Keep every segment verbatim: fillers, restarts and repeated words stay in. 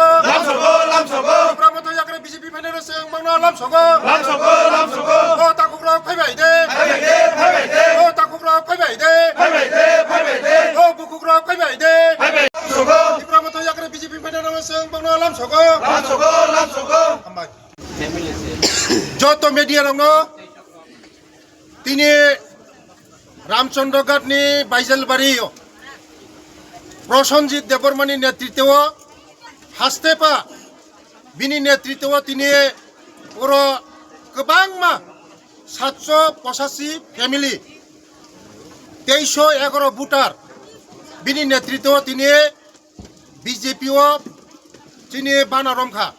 Lamsogo, lamsogo. Tipra Motha yakre B J P phainai rok chwng bangno lamsogo. Lamsogo, lamsogo. O takhukrok phaibai de. Phaibai de, phaibai de. O takhukrok phaibai de. Phaibai de, phaibai de. O bukhukrok phaibai de. Phaibai. Lamsogo. Tipra Motha yakre B J P phainai rok chwng bangno lamsogo. Lamsogo, lamsogo. Hambai. Joto media rokno tini Ramchandra Ghat ni Baijalbari o Prosenjit Debbarma ni netritwo o Hastepa bini netritwo o tini oro kwbangma satso pochashi family, teisho egaro voter bini netritwo o tini B J P o chini bana romkha.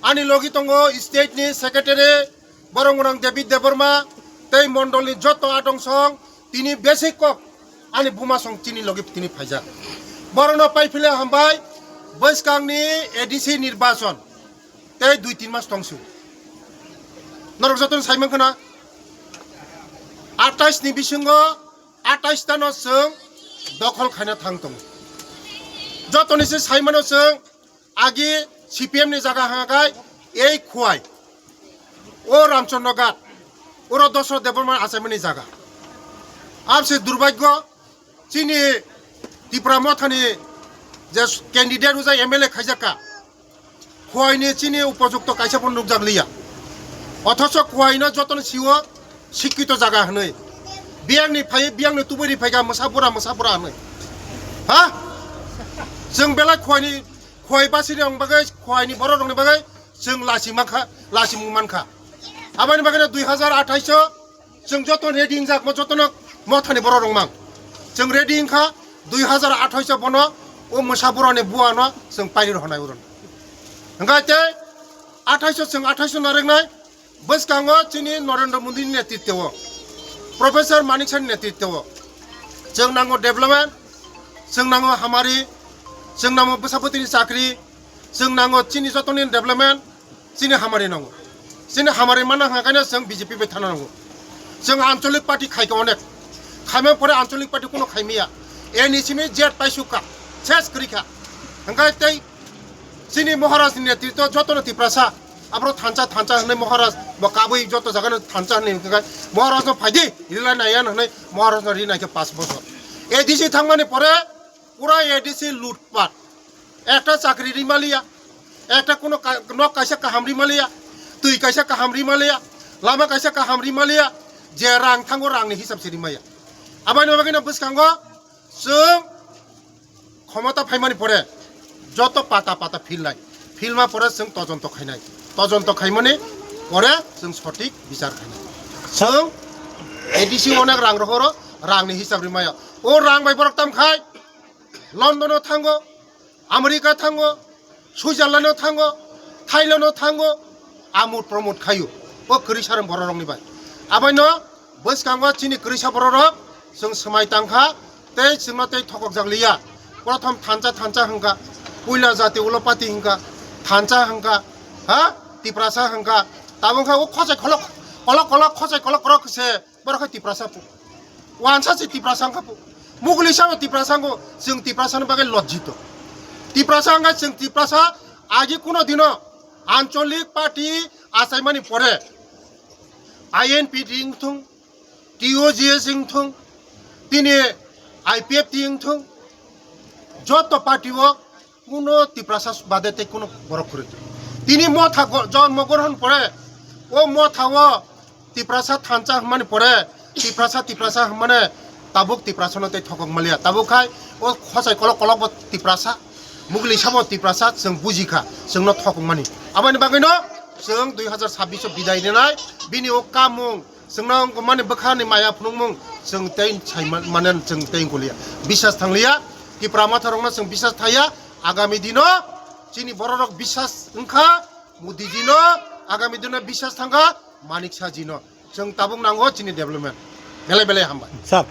Ani logi tongo state ni secretary borok rang David Debbarma tei mondol ni joto adong song tini besi kok ani buma song chini logi tini phaijak. Borokno pai phile hambai bwskang ni A D C nirbachon tei dui tin mas tongsu. Norok joto ni saimang khna atais ni bisingo atais ta no chwng dokhol khaina thang tongo. Jotoni se saimano chwng agi C P M ni jaga hwnka khe ei Khowai, o Ramchandra Ghat, oro Dosrot Debbarma achaimani jaga. Abse durbagyo chini Tipra Mothani je candidate ujai M L A khaijakka. Khowai ni chini upojukto kaisa bo nukjak liya. Othocho Khowai no jotono siwo sikkito jaga hwnwi. Biyang ni phai, biyang ni tubui ri phaika mwsa bura, mwsa bura hwnwi. Ha? Chwng belai Khowai ni, Khowai basi ni bagwi, Khowai ni borok rok ni bagwi chwng lasi mankha, lasi mung mankha. Aboni bagwi no dui hazar athais o chwng joto ready wngjak, mo jotono Mothani borok rok mang. Chwng ready wngkha, dui hazar athais o bono o mwsa borok ni bua no chwng pairi rw hwnai oro. Hwnkhe tei athais o chwng athais o narwknai bwskango chini Narendra Modi ni netritwo o, Professor Manik Saha ni netritwo o chwng nango development, chwng nango hamari, chwng nango bwsa bwtwi ni chakri, chwng nango chini jotoni development, chini hamari nango. Chini hamari mana hwnka khe chwng B J P bai thana nango. Chwng ancholik party khaika onek. Khaima pore ancholik party kuno khaimaya. Ani simi jet paisukha. Ses kwrwikha. Hwnkhe tei chini Maharaj ni netritwo jotono Tiprasa. Abro thansa, thansa hwnwi Maharaj bo kabui joto jagano thansa hwnwi hwnkhe Maharaj no phaidi rilai naiya hwnwi Maharaj no ri naikhe pash bochor. A D C thangmani pore pura A D C lutpat. Ekta chakri rimaliya, ekta kuno ka-, nok kaisa kaham rimaliya, twi kaisa kaham rimaliya, lama kaisa kaham rimaliya, je rang thango rangni hisab se rimaya. Aboni bagwino bwskango chwng khomota phaimani pore joto pata pata philnai, philma pore chwng tojonto khainai, tojonto khaimani pore chwng sothik bichar khainai. Chwng A D C onek rang rohoro, rangni hisab rimaya. O rang bai borok tam khai London o thango, America thango, Switzerland o thango, Thailand o thango, amud pramud khaio. O kwrwi sarang borok rokni bai. Abaino bwskango chini kwrwisa borok rok chwng swmai tangkha tei chwngno tei thokokjak liya. Prothom thansa thansa hwnkha, puila jati ulopati hwnkha, thansa hwnkha, ha, Tiprasa hwnkha, tabuk kha o khosai kholok, kolok kolok khosai kolok korok se. Borok khe Tiprasa pu. Wansa se Tiprasa wngkha pu. Muguli sabo Tiprasa wngkha, chwng Tiprasa ni bagwi lojjito. Tiprasa wngkha chwng Tiprasa agi kuno dino ancholik party achaimani pore I N P T wngthung, T O G S wngthung, tini I P F T wngthung, joto party o kuno Tiprasa bade tei kuno borok kwrwi. Tini motha go-, jonmo grohon pore, o motha o Tiprasa thansa hwnmani pore, Tiprasa, Tiprasa hwnmani tabuk Tiprasano tei thokok maliya. Tabuk khai o khosai kolok kolok bo Tiprasa, mugli sabo Tiprasa, chwng bujikha, chwngno thokok mani. Aboni bagwino chwng dui hazar sabbish o bidai rinai, bini o kamung, chwngno wngkha mani bwkhani maya phunukmung chwng tei sai man-, mane chwng tei wngkha liya. Bisas thang liya, Tipra Motha rokno chwng bisas thaya, agami dino chini borok rok bisas wngkha, Modi ji no agami dino bisas thangkha, Manik Saha ji no. Chwng tabuk nango chini development. Belai belai hambai. Sir.